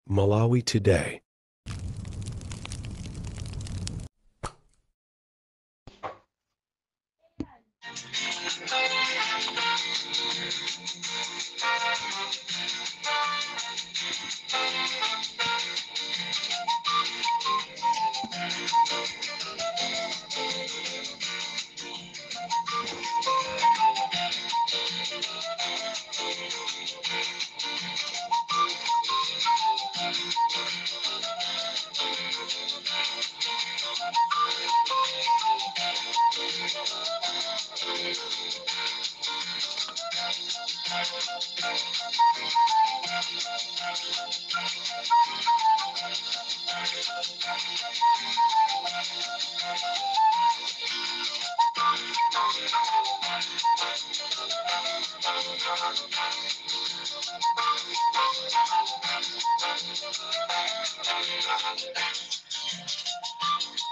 Malawi Today.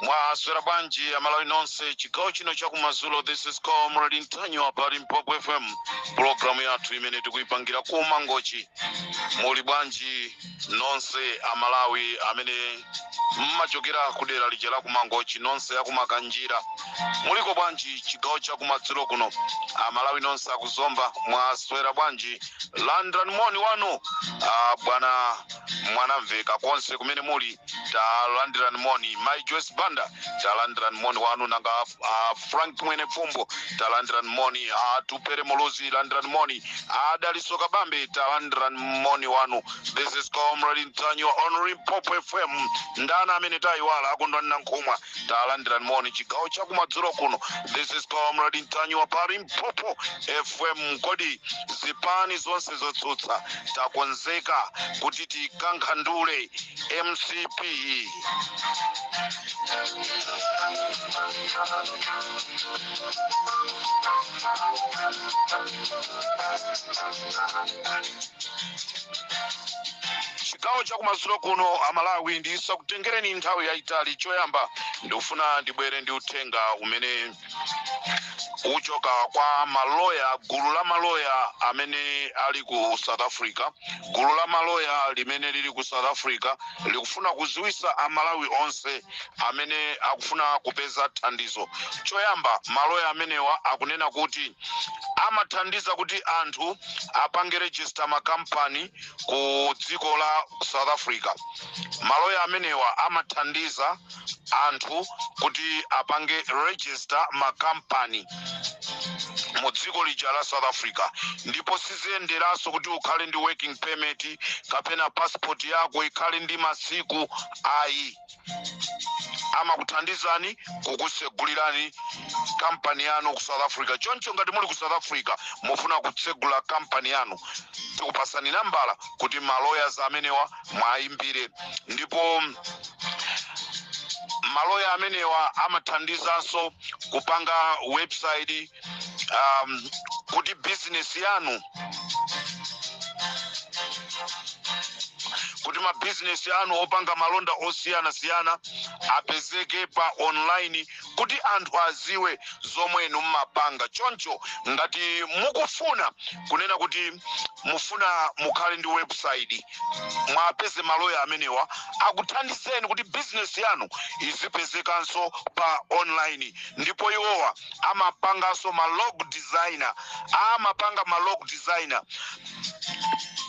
Mwaswera bwanji Amalawi nonse chigawo chino chakumadzulo? This is Comrade Ntanyiwa pa Limpopo FM, pulogalamu yathu imene tikuyipangira ku Mangochi. Muli bwanji nonse Amalawi amene mmachokera kudera lija la kuMangochi, nonse akuMakanjira, muliko bwanji chigawo chakumadzulo kuno? Amalawi nonse akuZomba, mwaswera bwanji? Landirani moni wanu, bwana Mwanamveka, konse kumene muli talandirani moni. Mai Joyce Banda, talandirani moni wanu. Nanga Frank Mwene Pfumbo, talandirani moni. Tupere Muluzi, landirani moni. Adaliso Kabambe, talandirani moni wanu. This is Comrade Ntanyiwa on Limpopo FM. Ndana amene tayiwala? Akondwani Nankhumwa, talandirani moni chigawo chakumadzulo kuno. This is Comrade Ntanyiwa pa Limpopo FM. Kodi zipani zonse zotsutsa takonzeka kuti tikankhandule MCP? Chigawo chakumadzulo kuno, Amalawi, ndisakutengereni nthawi yayitali. Choyamba ndikufuna ndibwere ndi uthenga umene uchoka kwa maloya, gulu la maloya amene ali ku South Africa. Gulu la maloya limene lili ku South Africa likufuna kuziwisa Amalawi onse amene akufuna kupeza thandizo. Choyamba, maloya amenewa akunena kuti amathandiza kuti anthu apange register makampani ku dziko la South Africa. Maloya amenewa amathandiza anthu kuti apange register makampani mu dziko lija la South Africa, ndipo siziyenderanso kuti ukhale ndi working permit kapena passport yako ikhale ndi masiku, ayi. Amakuthandizani kukusegulirani kampani yanu ku South Africa. Choncho ngati muli ku South Africa, mufuna kutsegula kampani yanu, tikupasani nambala kuti maloyas amenewa mwayimbire. Ndipo maloya amenewa amathandizanso kupanga website kuti business yanu, kuti mabizinesi anu opanga malonda osiyanasiyana apezeke pa online, kuti anthu aziwe zomwe inu mmapanga. Choncho ngati mukufuna kunena kuti mufuna mukhale ndi website, mwapeze maloya amenewa akuthandizeni kuti bizinesi yanu izipezekanso pa online. Ndipo iwowa amapanganso ma logo designer, amapanga ma logo designer.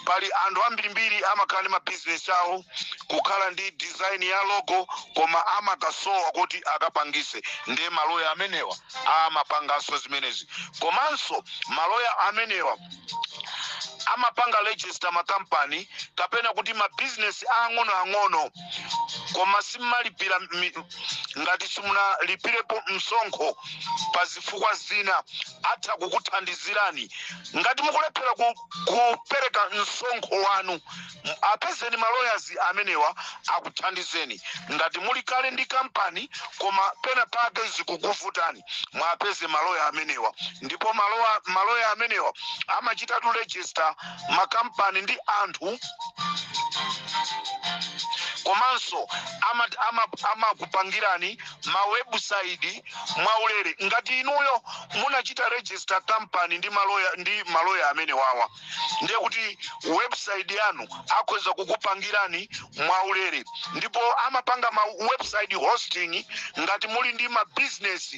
Pali anthu ambirimbiri amakhala ndi mabizinesi awo, kukhala ndi design ya logo, koma amakasowa kuti akapangise. Ndiye maloya amenewa amapanganso zimenezi. Komanso maloya amenewa amapanga register makampani kapena kuti mabizinesi ang'onoang'ono, koma simmalipira ngati simunalipirepo msonkho pa zifukwa zina, atha kukuthandizirani. Ngati mukulephera kupereka msonkho wanu, apezeni maloyazi amenewa akuthandizeni. Ngati muli kale ndi kampani koma pena pake zikukuvutani, mwapeze maloya amenewa. Ndipo maloya amenewa amachitatu register makampani ndi anthu. Komanso amakupangirani ma website mwaulere. Ngati inuyo munachita register company ndi maloya amene wawa, ndiye kuti website yanu akhoza kukupangirani mwaulere. Ndipo amapanga ma website hosting ngati muli ndi ma business,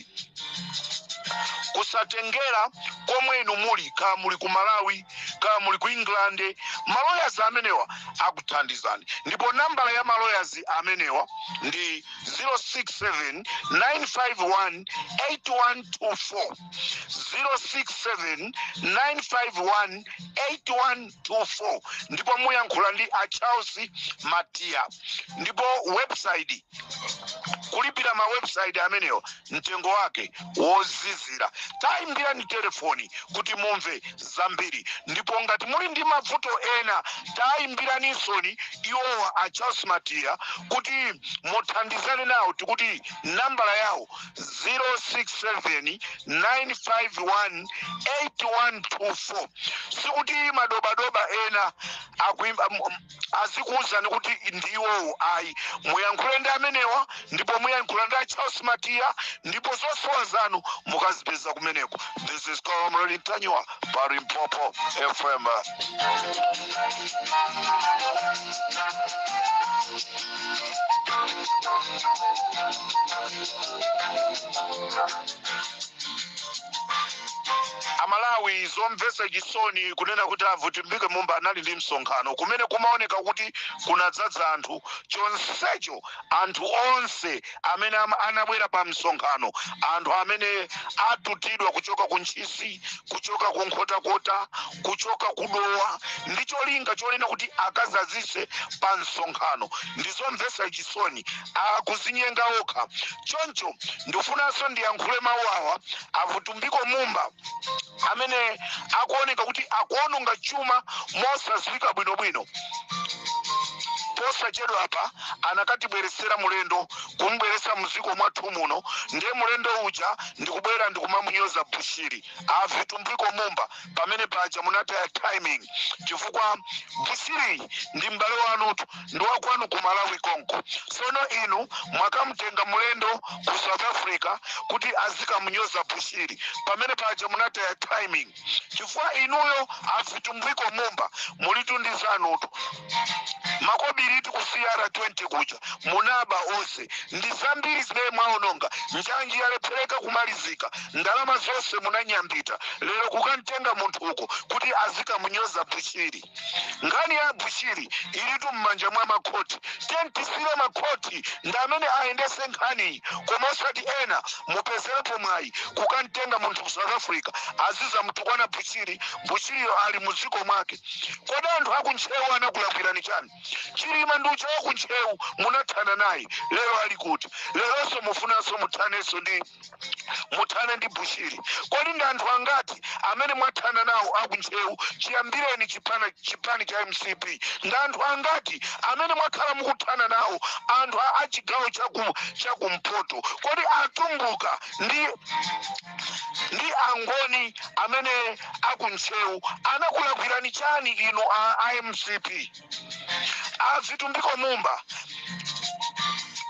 kusatengera komwe inu muli, kaya muli ku Malawi, kaya muli ku England, maloyazi amenewa akuthandizani. Ndipo nambala ya maloyazi amenewa ndi 067 951 8124, 067 951 8124. Ndipo muyankhula ndi a Charles Matia. Ndipo website, kulipira ma website amenewa, mtengo wake wozizira. Tayimbirani telefoni kuti mumve zambiri. Ndipo ngati muli ndi mavuto ena, tayimbiranisoni iwowa a Charles Matia kuti muthandizane nawo. Tikuti nambala yawo 067 951 8124. Sikuti madobadoba ena akuimba azikuwuzani kuti ndiwowo, ayi. Muyankhule ndi amenewa, ndipo muyankhula ndi a Charles Matia, ndipo zosowa zanu mukazipeza kumeneko. This is Comrade Ntanyiwa pa Limpopo FM. Amalawi, zomvetsa chisoni kunena kuti a Vitumbiko Mumba anali ndi msonkhano kumene kumaoneka kuti kunadzadza anthu. Chonsecho anthu onse amene anabwera pa msonkhano, anthu amene atutidwa kuchoka ku Ntchisi, kuchoka ku Nkhotakota, kuchoka ku Dowa, ndi cholinga chonena kuti akazazise pa msonkhano. Ndizomvetsa chisoni, akuzinyenga okha. Choncho ndifunanso ndiyankhule mawu awa: a Vitumbiko Mumba amene akuoneka kuti akuononga chuma mosadziwika bwinobwino, posachedwa apa anakatibweresera mulendo, kumbweresa mdziko mwathu muno. Ndiye mulendo uja ndikubwera ndikumamunyoza Bushiri. A Vitumbiko Mumba, pamene paja munataya timing, chifukwa Bushiri ndi m'bale wanutu, ndi wakwanu ku Malawi konko. Sono inu mwakamutenga mulendo ku South Africa kuti azikamunyoza Bushiri. Pamene paja munataya timing, chifukwa inuyo a Vitumbiko Mumba mulitu ndi zanutu, makobiritu ku CR20 kuja munaba onse, ndi zambiri zimene mwaononga. Njanji yalephereka kumalizika, ndalama zonse munanyambita. Lero kukamtenga munthu uko kuti azikamunyoza Bushiri. Nkhani ya Bushiri ilitu m'manja mwa makhoti. Tentisire makhoti ndi amene ayendese nkhaniyi, koma osati ena mupezerepo mwayi kukamtenga munthu ku South Africa azizamutukwana Bushiri. Bushiriyo ali muziko mwake. Kodi anthu akuntchewu anakulakwirani chani? Chilima ndi uja wakuntchewu, munathana naye, lero ali kuti? Leronso mufunanso muthanenso ndi muthane ndi Bushiri? Kodi ndi anthu angati amene mwathana nawo akuntchewu chiyambireni chipani cha MCP? Ndi anthu angati amene mwakhala mukuthana nawo, anthu a chigawo chakumpoto? Kodi Atumbuka ndi Angoni amene akuntchewu anakulakwirani chani inu a MCP? A Vitumbiko Mumba,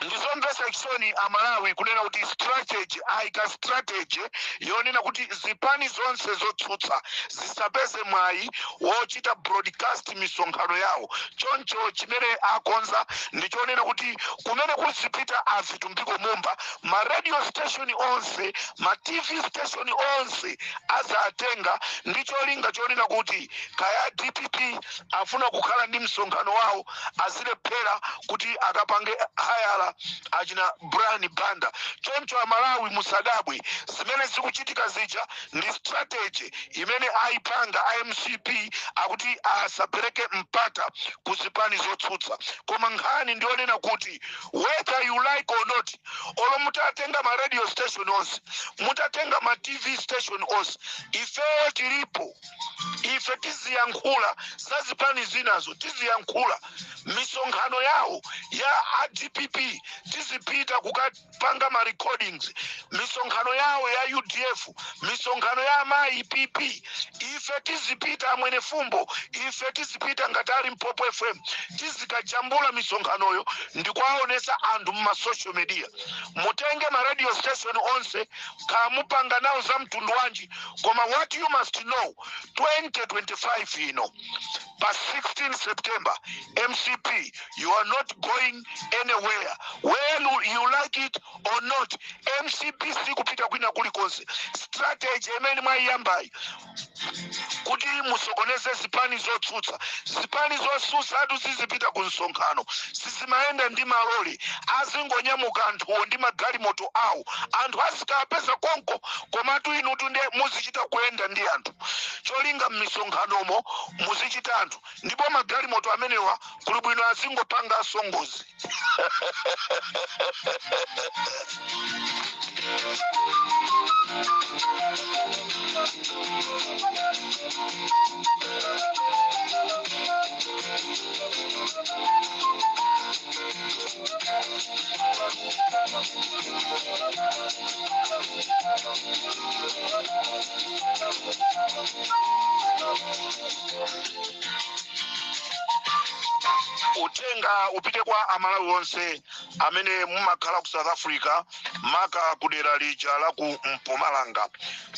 ndizomvetsa chisoni Amalawi kunena kuti strategy, ayika strategy yonena kuti zipani zonse zotsutsa zisapeze mwayi wochita broadcast misonkhano yawo. Choncho chimene akonza ndichonena kuti kumene kuzipita a Vitumbiko Mumba, ma radio station onse, ma TV station onse azatenga, ndi cholinga chonena kuti kaya DPP afuna kukhala ndi msonkhano wawo, azilephera kuti akapange hayala achina Brian Banda. Choncho Amalawi musadabwe, zimene zikuchitika zija ndi strategy imene ayipanga iMCP, akuti asapereke mpata ku zipani zotsutsa. Koma nkhani ndionena kuti whether you like or not, olo mutatenga ma radio station onse, mutatenga ma TV station onse, ifeyo tilipo. Ife tiziyankhula za zipani zinazo, tiziyankhula misonkhano yawo ya a DPP. TV tizipita kukapanga ma recordings, misonkhano yawo ya UDF, misonkhano ya amayi PP. Ife tizipita, amwene fumbo, ife tizipita ngati ali Limpopo FM, tizikajambula misonkhanoyo ndikuwaonesa anthu mma social media. Mutenge ma radio station onse, kamupanga nawo za mtundu wanji, koma what you must know, 2025 ino pa 16 September, MCP, you are not going anywhere. Where you like it or not, MCP sikupita kwina kulikonse. Strategy imene mwayiyambayi kuti musokoneze zipani zotsutsa, zipani zotsutsa atu sizipita ku msonkhano, sizimayenda ndi maloli, azingonyamuka anthuwo ndi magalimoto awo, anthu azikapeza konko. Komatu inutu ndiye muzichita kuyenda ndi anthu, cholinga m'misonkhanomo muzichita anthu, ndipo magalimoto amenewa kuli bwino azingopanganso ngozi. Uthenga upite kwa Amalawi onse amene mumakhala ku South Africa, maka kudera lija la ku Mpumalanga.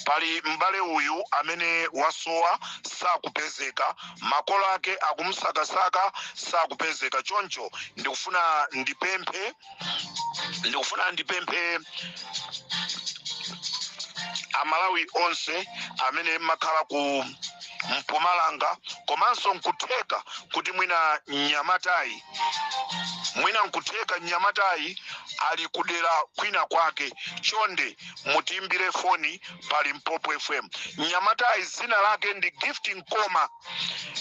Pali m'bale uyu amene wasowa, sakupezeka, makolo ake akumusakasaka, sakupezeka. Choncho ndikufuna ndipemphe Amalawi onse amene makhala ku Mpumalanga, komanso nkutheka kuti mwina nkutheka mnyamatayi ali kudera kwina kwake, chonde mutiimbire foni pa Limpopo FM. Mnyamatayi zina lake ndi Gift Nkoma.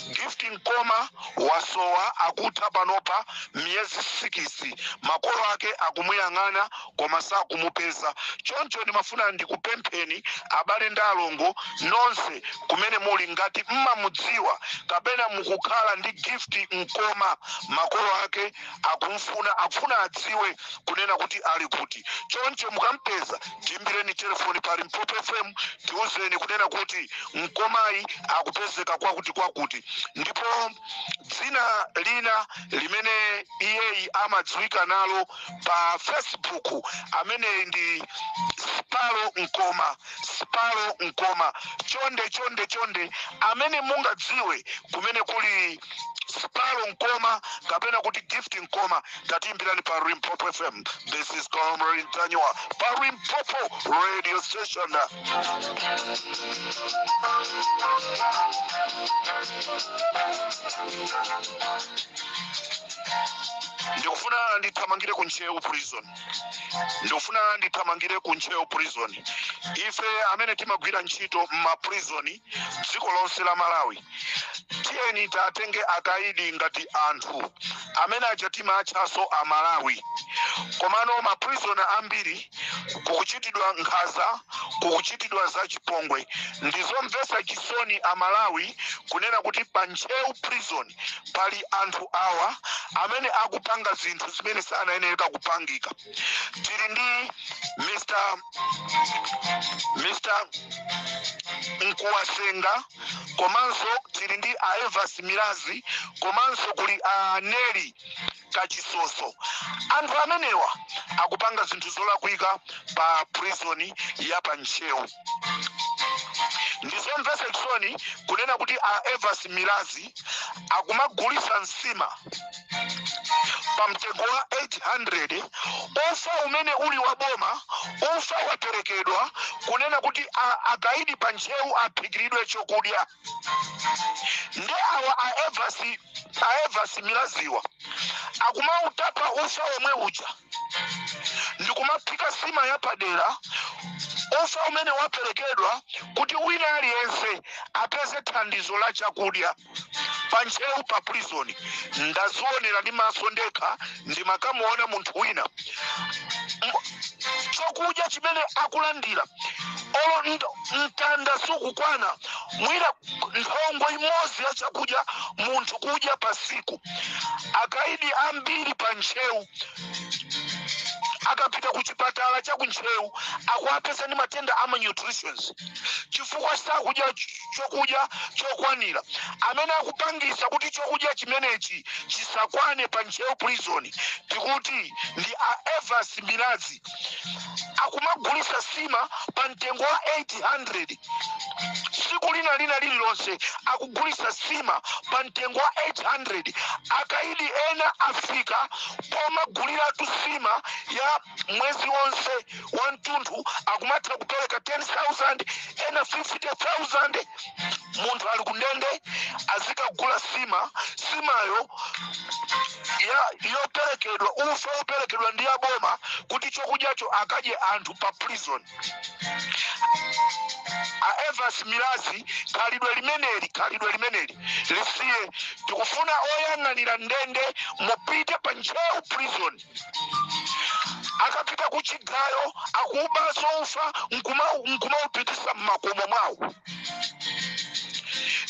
Gift Nkoma wasowa, akutha panopa miyezi 6, makolo ake akumuyang'ana koma sakumupeza. Choncho ndimafuna ndikupempheni, abale ndi alongo nonse kumene muli, ngati mmamudziwa kapena mukukhala ndi Gift Nkoma, makolo ake akumfuna, akufuna adziwe kunena kuti ali kuti. Choncho mukampeza, tiimbireni telefoni pa Limpopo FM, tiuzeni kunena kuti Nkomayi akupezeka kwakuti kwakuti. Ndipo dzina lina limene iyeyi amadziwika nalo pa Facebook ameneyi ndi Spalo Nkoma, Spalo Nkoma. Chonde, chonde, chonde, amene mungadziwe kumene kuli Spalo Nkoma kapena kuti Gift Nkoma, tatiimbirani pa Limpopo FM. This is Comrade Ntanyiwa pa Limpopo Radio Station. Ndikufuna ndithamangire ku Ntcheu Prison, ndikufuna ndithamangire ku Ntcheu Prison. Ife amene timagwira ntchito mma prison dziko lonse la Malawi, tiyeni tatenge akaidi ngati anthu amene aja timatchaso Amalawi. Komano ma prisoner ambiri kukuchitidwa nkhanza, kukuchitidwa zachipongwe. Ndizomvetsa chisoni, Amalawi, kunena kuti pa Ntcheu Prison pali anthu awa amene akupanga zinthu zimene sanayenereka kupangika. Tili ndi Mr Nkuwasenga, komanso tili ndi a Evas Milazi, komanso kuli a Neli Kachisoso. Anthu amenewa akupanga zinthu zolakwika pa prison ya pa Ntcheu. Ndizomvetsa chisoni kunena kuti a Evas Milazi akumagulisa nsima pa mtengo wa 800, ufa umene uli wa boma. Ufa waperekedwa kunena kuti akaidi pa Ntcheu aphikiridwe chokudya, ndi awa a Evas Milaziwa akumautapa ufa omwe uja ndikumaphika nsima yapadera, ufa umene waperekedwa kuti wina aliyense apeze thandizo la chakudya pa Ntcheu pa prison. Ndazionera ndi maso ndekha, ndimakamuona munthu wina, chokudya chimene akulandira Olo mtanda sukukwana mwina nthongo imodzi ya chakudya munthu kudya pa siku. Akaidi ambiri pa Ntcheu akapita ku chipatala cha ku Ntcheu akuapeza ndi matenda a malnutritions chifukwa sakudya chokudya chokwanira. Amene akupangisa kuti chokudya chimenechi chisakwane pa Ntcheu Prison tikuti ndi a Evas Milazi. Akumagulisa sima pa mtengo wa 800 siku lina lina lililonse, akugulisa sima pa mtengo wa 800. Akaidi ena afika pomaguliratu sima ya mwezi wonse wa mtunthu, akumatha kupereka 10,000, ena 50,000. Munthu ali kundende azikagula sima, simayo yoperekedwa, ufa woperekedwa ndi aboma kuti chokudyacho akadye anthu pa prison. A Evas Milazi, khalidwe limeneli, khalidwe limeneli lisiye. Tikufuna oyang'anira ndende mupite pa Ntcheu Prison. Akapita ku chigayo akubanso ufa nkumaupitisa mmakomo mwawo.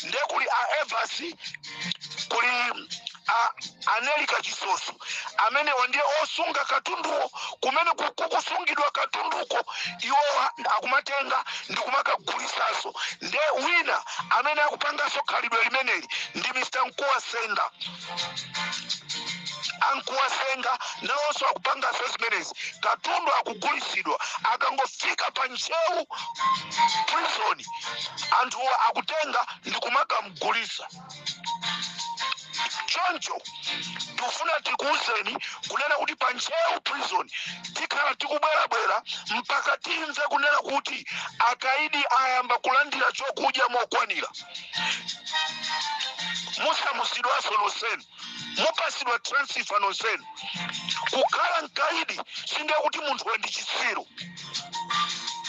Nde kuli a Evas, kuli a Anelika Chisoso, amenewa ndiye osunga katunduwo. Kumene kukusungidwa katunduko iwowa akumatenga ndikumakagulitsanso. Nde wina amene akupanganso khalidwe limeneli ndi Mr Nkuwasenga. Ankuwasenga nawonso akupanganso zimenezi. Katundu akugulisidwa akangofika pa Ntcheu Prison, anthuwa akutenga ndikumakamugulisa. Choncho tikufuna tikuwuzeni kunena kuti pa Ntcheu Prison tikhala tikubwerabwera mpaka timve kunena kuti akaidi ayamba kulandira chokudya mokwanira. Musamusidwanso nonsenu, mupasidwa transfer nonsenu. Kukhala mkaidi sindiye kuti munthu we ndi chisiru.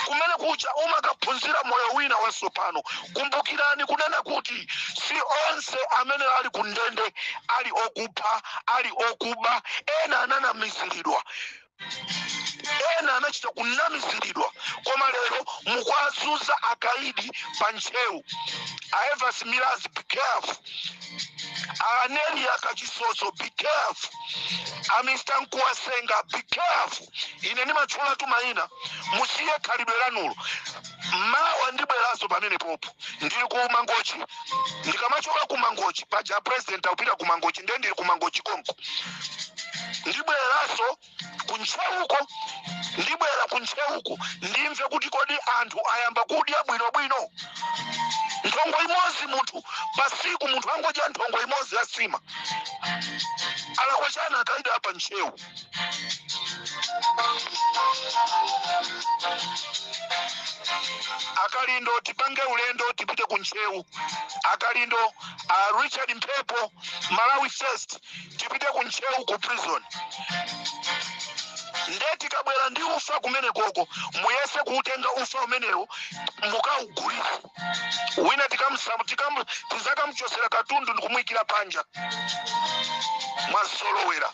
Kumene kucha umakaphunzira moyo wina watsopano. Kumbukirani kunena kuti si onse amene ali ku ndende ali okupha, ali okuba. Ena ananamiziridwa, ena anachita kunamiziridwa, koma lero mukuazunza akaidi pa Ntcheu. A Evas Milazi, be careful. A Anelia Kachisoso, be careful. A Mr Nkuwasenga, be careful. Ine ndimatchulatu mayina. Musiye khalidwe lanulo. Mawa ndibweranso pamene popo. Ndili ku Mangochi. Ndikamachoka ku Mangochi paja, president akupita ku Mangochi, ndiye ndili ku Mangochi konko. Ndibweranso ku Ntcheuko, ndibwera ku Ntcheuko ndimve kuti kodi anthu ayamba kudya bwinobwino. Nthongo imodzi munthu pasiku, munthu angodya nthongo imodzi ya sima. Alakwachana akaidi apa Ntcheu? Akalindo, tipange ulendo tipite ku Ntcheu. Akalindo, Richard Mphepo, Malawi First, tipite ku Ntcheu ku prison. Nde tikabwera ndi ufa kumene koko, muyese kuutenga ufa umenewo mukaugulise. Wina tizakamchosera katundu ndikumuyikira panja. Mwazolowera.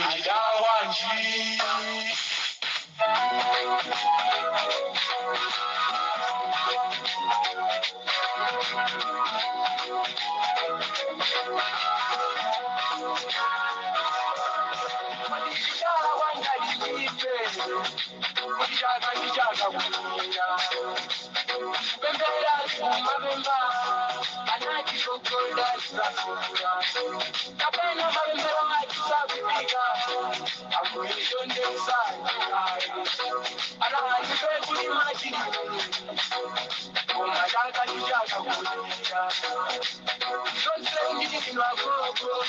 Alidawanji. Kapena mapemphero achisakutika akuyishondesa anaife kuli machi koma chaka chichaka kulira zonse ndichitidwa gogo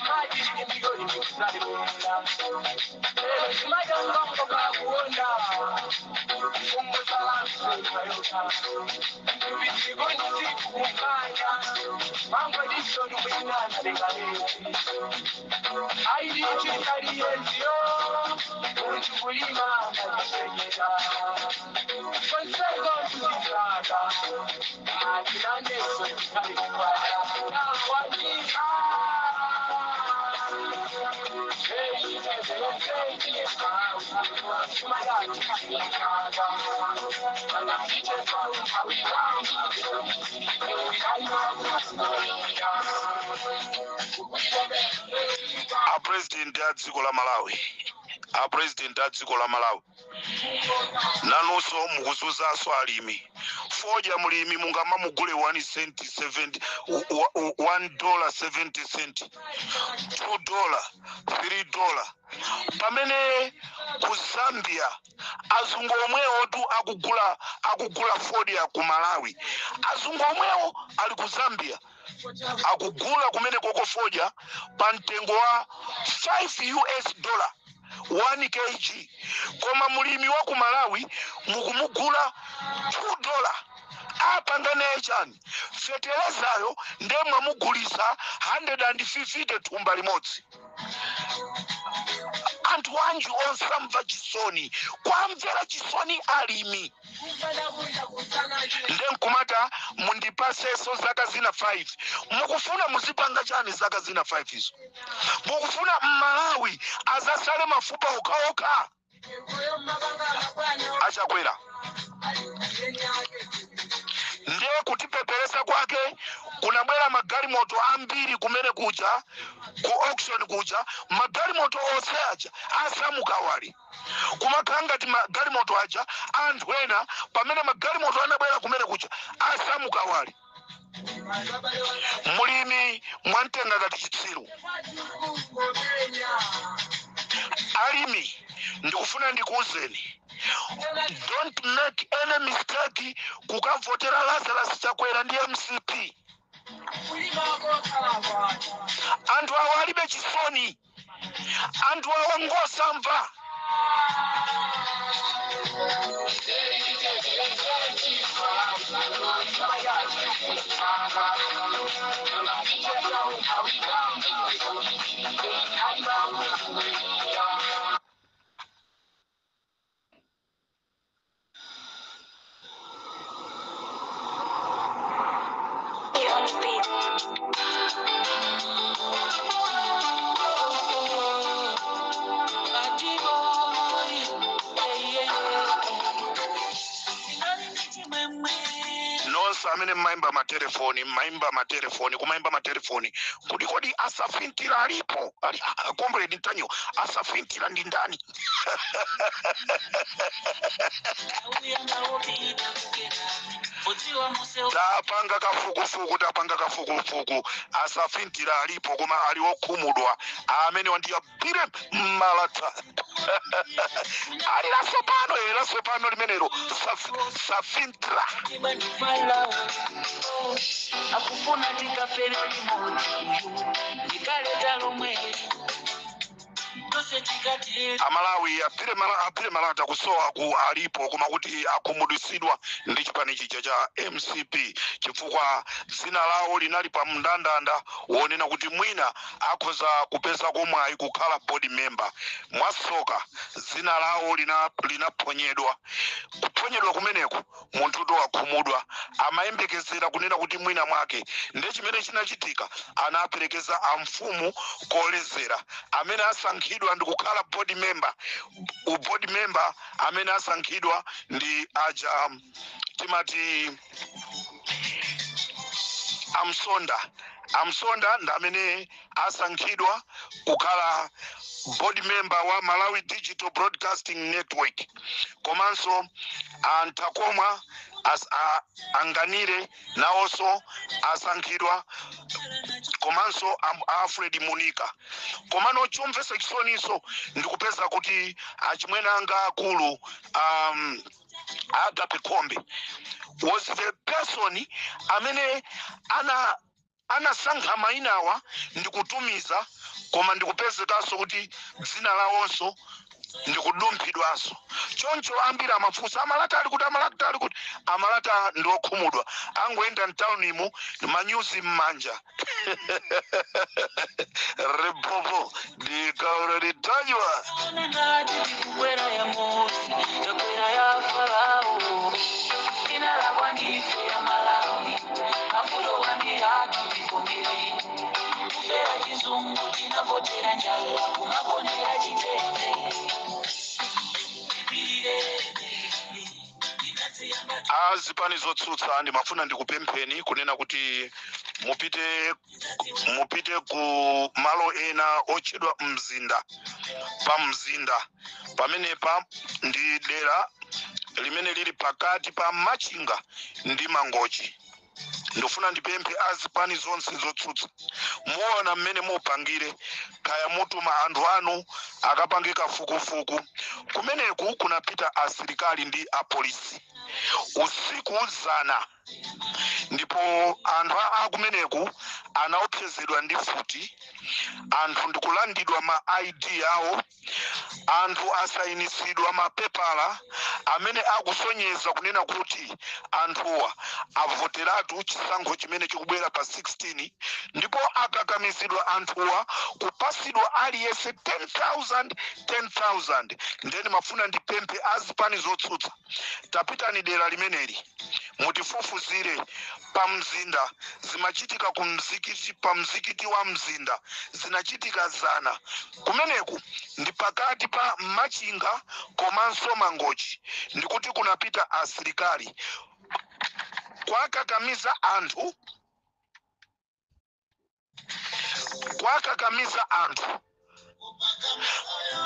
machi ndikoli ndikusalemera lero chimacha. A president a dziko la Malawi, a president a dziko la Malawi, nanunso mukuzunzanso alimi. Fodya mulimi mungamamugule 1 cent 70, $1 70 cent, $2, $3, pamene ku Zambia azungu omwewo tu akugula fodya ku Malawi. Azungu omwewo ali ku Zambia akugula kumene koko fodya pa mtengo wa US$5 1 kg, koma mulimi wa ku Malawi mukumugula $2. Apanga naye chani? Feterezayo nde mwamugulisa 150 thumba limodzi. Anthu anji osamva chisoni, kwamvera chisoni alimi? Nde nkumata mundipaseso zaka zina 5. Mukufuna muzipanga chani zaka zina 5 izo? Mukufuna Mmalawi azasale mafupa okhaokha? Achakwera ndiye kutipeperesa kwake kunabwera magalimoto ambiri kumene kuja ku auction kuja. Magalimoto onse aja asamukawali kumakhala ngati magalimoto aja anthu ena, pamene magalimoto anabwera kumene kuja asamukawali. Mulimi mwamtenga ngati chitsiru. Alimi, ndikufuna ndikuwuzeni, don't make any mistake kukavotera Lazarus Chakwera ndi MCP. Anthu awa alibe chisoni, anthu awa ngosamva. Nonse amene mmayimba matelefoni, mmayimba matelefoni, kumayimba matelefoni kuti kodi asafintira alipo? Ali comrade Ntanyiwa, asafintira ndi ndani? Tapanga kafukufuku, tapanga kafukufuku, asafintira alipo, koma ali okhumudwa. Amene wandiyabire malata ali lasopano, lasopano limenelo safintra. Akufuna tikafere limodzi, ndikaleta lomwe tose tikatera. Amalawi, apire malata kusowa ku alipo, koma kuti akhumudwitsidwa ndi chipani chija cha MCP, chifukwa dzina lawo linali pa mndandanda wonena kuti mwina akhoza kupeza komwayi kukhala board member. Mwasoka dzina lawo linaphonyedwa. Kuphonyedwa kumeneku munthuto wakhumudwa, amayembekezera kunena kuti mwina mwake. Ndiye chimene chinachitika, anaperekeza amfumu kolezera. Amene asankhidwa ndi kukhala board member, u board member amene asankhidwa ndi aja timati Amsonda. Amsonda ndi amene asankhidwa kukhala board member wa Malawi Digital Broadcasting Network, komanso Antakomwa anganire nawonso asankhidwa, komanso Alfred Munika. Komano chomvetsa chisoniso ndikupeza kuti achimwene anga akulu, Agape Khombe, was the person amene anasankha mayinawa ndikutumiza, koma ndikupezekanso kuti dzina lawonso Ndikudumphidwanso. Choncho ambiri amafunsa, "Amalata ali kuti? Amalata ali kuti?" Amalata ndi okhumudwa, angoyenda mtaunimu manyuzi m'manja. Limpopo ndikaulalitajwa. Ona ngati tikukwera ya Mose, takwera ya Farao. Inalakwa ndife ya Malawi, mavuto wandi athu tivomere. Kufera chizungu, tinavotera njala, kumagonera chitete. Tipirire, tinadziyamba. Azipani zotsutsa, ndimafuna ndikupempheni kunena kuti mupite ku malo ena otchedwa Mzinda. Pa Mzinda pamenepa ndi dera limene lili pakati pa Machinga ndi Mangochi. Ndifuna ndipemphe azipani zonse zotsutsa, muona mmene mupangire, kaya mutuma anthu anu akapange kafukufuku. Kumeneku kunapita asilikali ndi apolisi usiku zana, ndipo anthu akumeneku anaopsezedwa ndi futi, anthu ndikulandidwa ma ID awo, anthu asayinisidwa mapepala amene akusonyeza kunena kuti anthuwa avoteratu chisankho chimene chikubwera pa 16, ndipo akakamizidwa anthuwa kupasidwa aliyense 10,000 10,000. Ndeni mafuna ndipemphe azipani zotsutsa, tapitani dera limeneli mutifufuzire pa Mzinda. Zimachitika ku mzikiti, pa mzikiti wa Mzinda zinachitika zana. Kumeneku ndi pakati pa Machinga komanso Mangochi. Ndikuti kunapita asilikali kwakakamiza anthu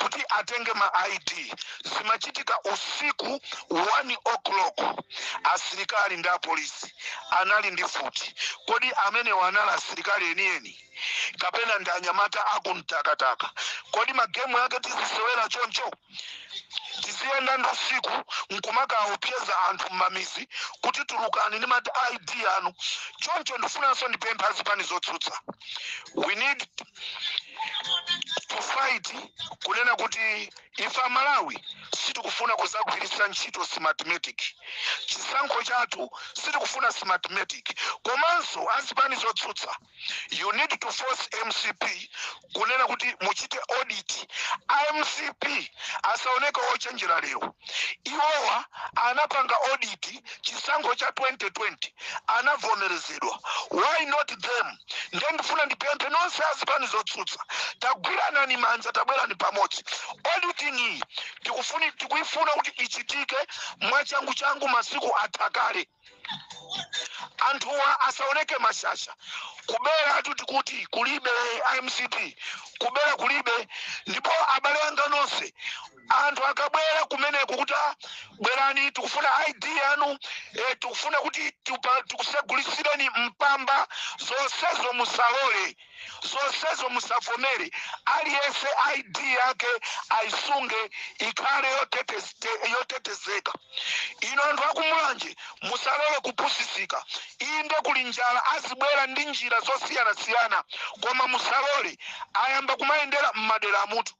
kuti atenge ma ID. Zimachitika usiku 1 o'clock, asilikali ndi apolisi anali ndi futi. Kodi amenewo anali asilikali enieni kapena ndi anyamata akumtakataka? Kodi magemu yake tizisewera choncho? Tiziyenda ndi usiku nkumakaopseza anthu mmamizi kuti tulukani ndi ma ID anu choncho? Ndifunanso ndipempha azipani zotsutsa, we need to fight kunena kuti ife Amalawi sitikufuna kuzagwiritsa ntchito Smartmatic. Chisankho chathu sitikufuna Smartmatic. Komanso azipani zotsutsa, you need to force MCP kunena kuti muchite audit. MCP asaoneke ochenjera lero. Iwowa anapanga audit chisankho cha 2020, anavomerezedwa. Why not them? Ndiye ndifuna ndipemphe nonse azipani zotsutsa, tagwiranani manja, tabwerani pamodzi. Auditing iyi tikuifuna kuti ichitike mwachangu changu, masiku athakale. Anthuwa asaoneke mashasha. Kubera atu tikuti kulibe, MCP kubera kulibe. Ndipo abale anga nonse, anthu akabwera kumeneko kuti, "Ah, bwerani, tikufuna ID yanu, tikufuna kuti tikusegulisireni mpamba," zonsezo musalole, zonsezo musavomere. Aliyense ID yake ayisunge, ikhale yotetezeka. Ino anthu akumulanje, musalole kupusisika. Inde kuli njala, azibwera ndi njira zosiyanasiyana, koma musalole. Ayamba kumayendera m'madera amutu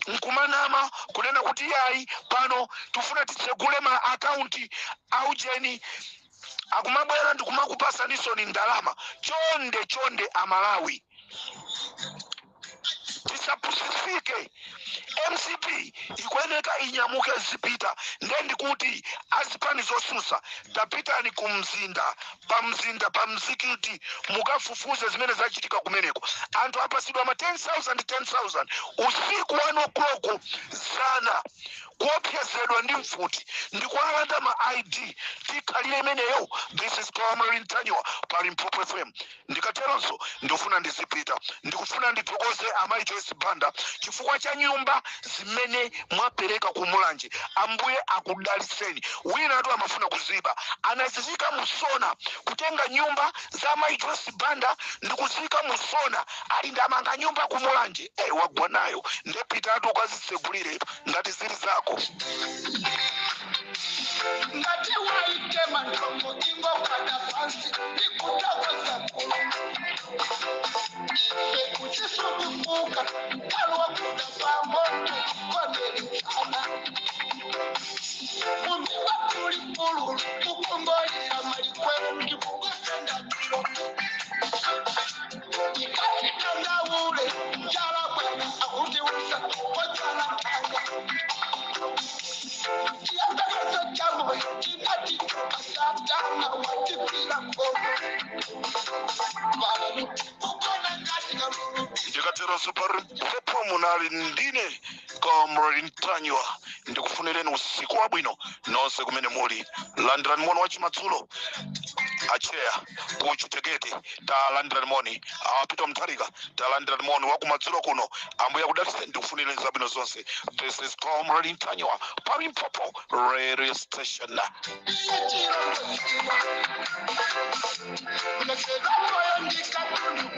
nkumanama kunena kuti, "Yayi, pano tifuna titsegule ma akaunti aujeni." Akumabwera ndikumakupasanisoni ndalama. Chonde chonde Amalawi, tisapusisike. MCP ikuyeneka inyamuke zipita. Nde ndikuti azipani zosusa, tapitani ku Mzinda, pa Mzinda, pa mzikiti, mukafufuze zimene zachitika kumeneko. Anthu apasidwa ma 10,000 10,000 usiku 1 o'clock zana, kuopsezedwa ndi mfuti ndikualanda ma ID. Tikhalire imeneyo? This is Comrade Ntanyiwa pa Limpopo FM. Ndikateronso ndikufuna ndizipita. Ndikufuna ndithokoze amayi Joyce Banda chifukwa cha nyumba zimene mwapereka ku Mulanje. Ambuye akudaliseni. Wina atu amafuna kuziba, anazizika musona, kutenga nyumba za amayi Joyce Banda ndikuzika musona, ali ndamanga nyumba ku Mulanje. Wagwa nayo. Ndepitatu ukazitsegulire ngati zili zako. Ngati waitema ntongo, ingogwada pansi ndikutakoza Mulungu. Ife kuchisukufuka kalwakuda pamoto koneli. Chiyembekezo cha moyo chinati Satana watipira mkono pano ukona ngati kalulu. Ndikateronso pa Limpopo munali ndine Comrade Ntanyiwa. Ndikufunireni usiku wabwino nonse kumene muli. Landirani moni wachimadzulo. Acheya kuchitekete, talandirani moni. Awapita Mtharika, talandirani moni wakumadzulo kuno. Ambuye akudalitseni, ndikufunireni zabwino zonse. This is Comrade Ntanyiwa pa Limpopo Radio Station. Iye chirombo iwe unochera moyo ndikatundu.